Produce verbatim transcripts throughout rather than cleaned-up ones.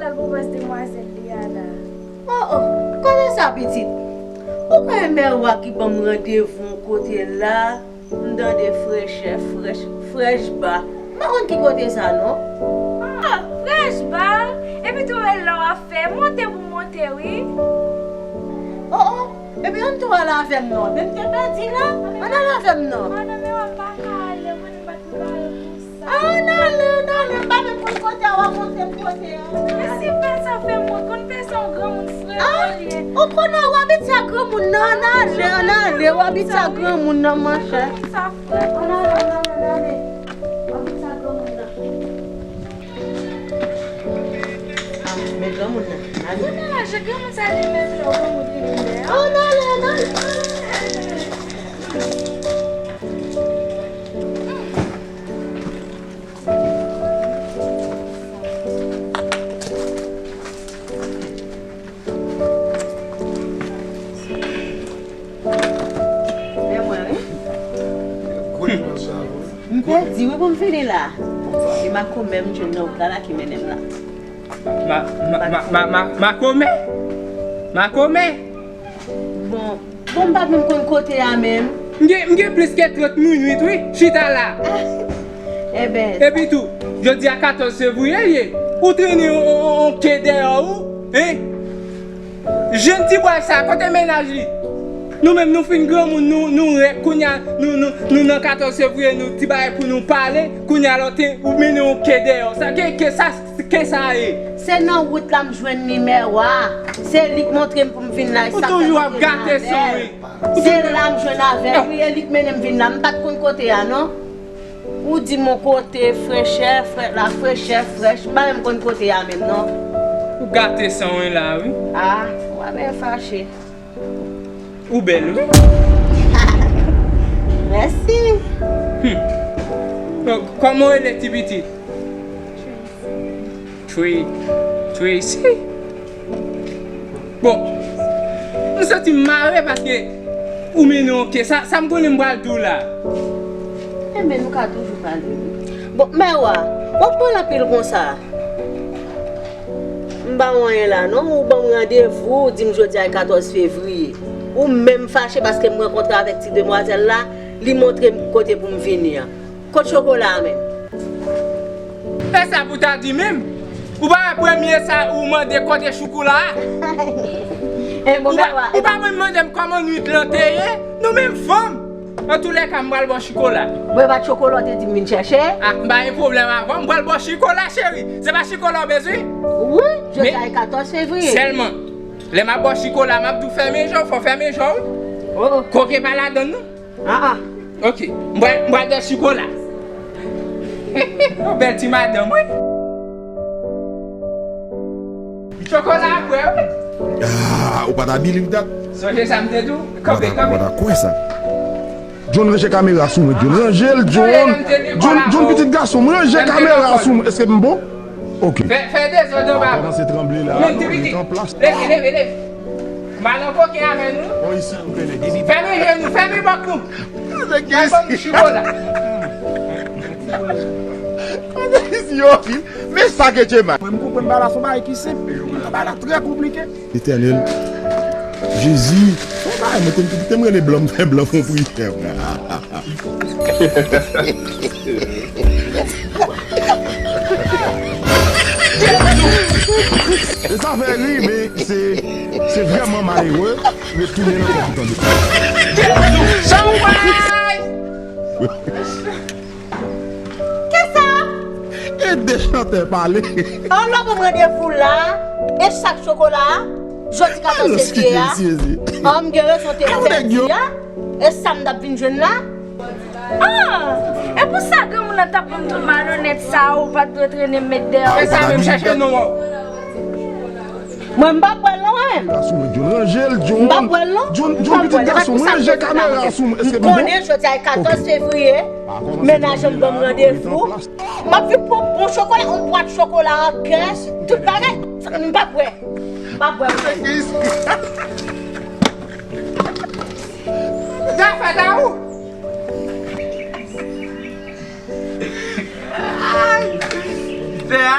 L al pran pòz demwazèl li a la. Oh, oh, kote sa, pitit? Ou kwè Mèwa ki ban m randevou yon kote la? M tande frechè, frèch, frèch ba. M pa konn ki kote sa, non. Ah, frèch ba? Epi tou, e lè w ap fè, monte pou monte, wi. Oh, oh, epi ann tou al avè m, non. Men m te pèdi la. Ann al avè m, non. Madanm, e w ap pa ka ale, mwen, m pa t prepare pou sa. Ah, ann ale, ann ale. M pa menm konn kote a, w ap montre m kote a. Men si pè sa fè m wont, konn pè sa yon granmoun fre. Ah, ou konnen w abitye ak granmoun nan, ann ale, ann ale, w abitye ak granmoun nan, monchè. Ann ale, ann ale, ann ale. W abitye ak granmoun nan. Ah, men granmoun nan, ann ale. Ann ale, granmoun sa li menm lè w granmoun li menm lè a. Ann ale, ann ale, ann ale. Men mwen, wi. M pèdi, wi, pou m vini la. E makomè m jwenn nan wout la, la ki mennen m la. Ma, ma, ma, ma, ma, makomè? Makomè? Bon, bon, m pa menm konn kote a menm. M gen, m gen plis ke trant minit, wi, chita la. Ah, enben. Epi tou, jodi a katòz fevriye ye, ou trennen yon, yon, yon, yon ke dèyè ou, hein? Jèn ti bway sa, kote mennaj li? Nou menm, nou fin granmoun, nou, nou rèk, kounye a, nou, nou, nou nan katòz fevriye, nou ti bagay pou nou pale, kounye a lòt, ou mennen yon ke dèyè ou. Sa, ke, ke sa, ke sa ye? Se nan wout la m jwenn li, Mèwa. Se li k montre m pou m vin la, e sa k fè m te nan lè. Se la m jwenn avè l, wi, e li k mennen m vin la. M pa t konn kote a, non. Ou di m yon kote frechè, frè, la frechè, frèch, m pa menm konn kote a menm, non. Ou gate san w la, wi. Ah, w ap byen fache. Ou bèl, wi. Mèsi. Hmm. Bon, kòman w rele, ti pitit? Tracy. Tracy? Bon, m santi m mare paske ou mennen yon ke. Sa, sa m konnen m pral di w la. Enben, nou ka toujou pale, wi. Bon, Mèwa, w ap pale anpil konsa. M pa wè anyen la, non. Ou ban m randevou, ou di m jodi a e katòz fevriye. Ou menm fache paske m rankontre avèk ti demwazèl la, li montre m kote pou m vini an. Kot chokola a menm? E sa pou ta di menm? Ou pa wè premye sa ou mande kote chokola a? Ou pa, ou pa menm mande m kòman nwit lan te ye? Nou menm fanm. Antoulèka, m pral ba w chokola. Bon, e pa t chokola w te di m vin chèche? Ah, m pa gen pwoblèm avè w. M pral ba w chokola, cheri. Se pa chokola w bezwen? Wi, jodi a e katòz fevriye. Sèlman, lè m ap ba w chokola, m ap di w fèmen je w, fò w fèmen je w, wi. Oh, oh. Koke pa ladann, non. Ah, ah. Ok, m pral, m pral ba w chokola. Yon bèl ti madanm, wi. Chokola a prè, wi. Ah, ou pa ta believe that? Sonje sa m te di w? Kanpe, kanpe. Ou pa ta kwè sa. John, ranje kamera sou mwen, John. Ranje l, John. John, John, pitit gason m, ranje kamera sou mwen. Èske m bon? Ok. Fè, fè dezòd anba. Kòmanse tranble la. Mèt an plas. Leve, leve, leve. M al nan koken avè nou. Bon, isi, m vle. Fèmen je nou, fèmen bòk nou. Fè ban nou chokola. Kote isi yo vin? Men sa ke Djema. Mwen, m konprann bagay la, se yon bagay ki senp. Bagay la trè konplike. Letènèl. Jezi. Fè yon bagay, mwen te, te m rele blan, m fè blan fè yon priyè. E sa fè ri, men se, se vrèman malere retounen nan kò pou tande. Kisa? E de chantè pale. An lò pou m randevou la, e sak chokola a, jodi katòz fevriye a. An m gen rezon te pèdi a, e sa m t ap vin jwenn la. Ah, e pou sa granmoun nan t ap ban m tout malonèt sa, ou pa t dwe trennen m met dèyè. E sa menm, chèche non an. Mwen, m p ap bwè l non, en. Gason mwen, John, ranje l, John. M p ap bwè l non. John, John, pitit gason mwen, ranje kamera sou mwen. M konnen jodi a e katòz fevriye, mennaj an m ban m randevou. M ap vin pran bon chokola, yon bwat chokola an kès, tout bagay. M p ap bwè. M p ap bwè mwen. Zafè ta ou? Ay! Pè a?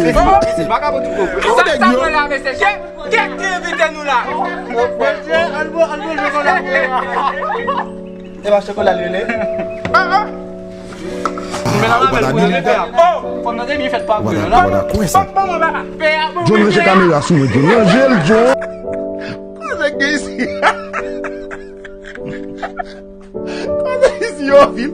mesye. Bon, mesye, li pa ka pran tout kòb. Sa, sa mwen la, mesye. Kèk, kèk ki envite nou la? Mesye, al bo, al bo chokola. E pa chokola l rele? Ah, ah. Ou pa ta di li. Oh, fò m tande li fèt pa. Ou pa ta, ou pa ta kwè sa. John, ranje kamera sou mwen, John. Ranje l, John. Koze gen isi. Koze isi yo vin.